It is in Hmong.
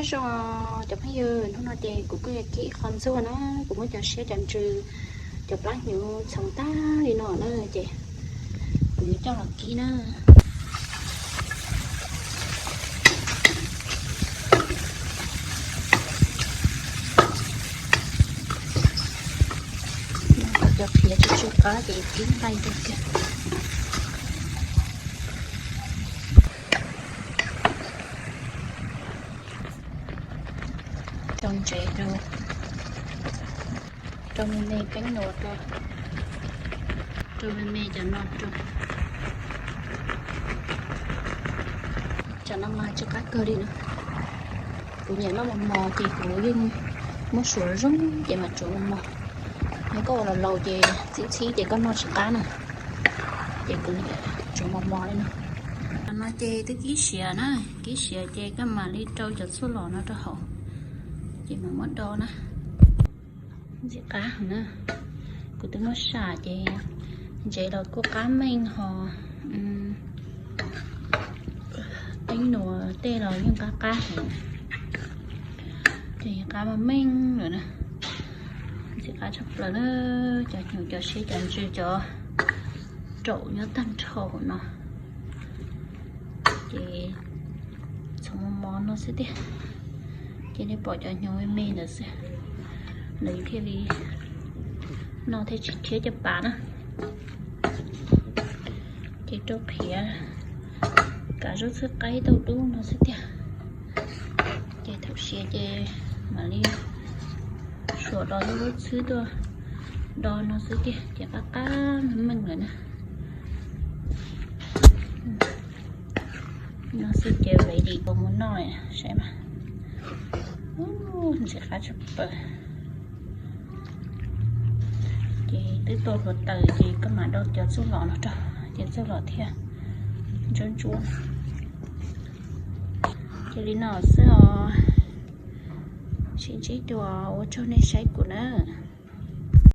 Nyob zoo cov phooj ywg, hnub no ces kuv kuj yuav kib ib qho ntxuag na, kuv muab cov siab cov ntsws, cov plab hnyuv txhoov tag li no na ces kuv yuav coj los kib na. Cov qhiav tsw tsw qab ces kib nqaij rau kiag. Rau ntsev rau, rau me me peeb nuav rau, rau me me cov no rau. Cov no mas tsw qab kawg li na. Kuv nyiam noj mos mos ces kuv yeej muab suav zoo ces mam tsuav mos mos. Yog koj ua laus laus ces txhib txhib ces koj noj tsis qab na. Ces kuv tsuav mos mos li no. Cov no ces twb kib siav na, kib siav ces koj mam li rau cov txhuaj lom no rau hauv, ces mam muab do na. Ntxim qab heev na. Kuv twb muab sam ces ntsev los kuj qab meej ho, peeb nuav tej los yeej qab qab heev, ces qab meej lawm na. Ntxim qab tshaj plaws na. Cov hnyuv cov siab cov ntsws cov raum nyob tag nrho no. Ces txhoov mos mos no xwb tiag. Ces nej pom cov hnyuv me me ntawd xwb, lawv thiaj li no thiaj tsis rhiab caj pas na. Ces rau qhiav kav zaub txhwb qaib tau dub no xwb tiag. Ces thaum siav ces mam li suam do zaub txhwb tuaj do no xwb tiag ces qab qab meej lawm na. No xwb ces ready mus noj saib mas. Ntxim qab tshaj plaws. Ces twb tua hluav taws ces koj mam do cov txuj lom no rau, ces txuj lom thiaj ntsuab ntsuab. Ces li no xwb os. Sib ntsib dua, ua tsaug nej saib kuv nawb.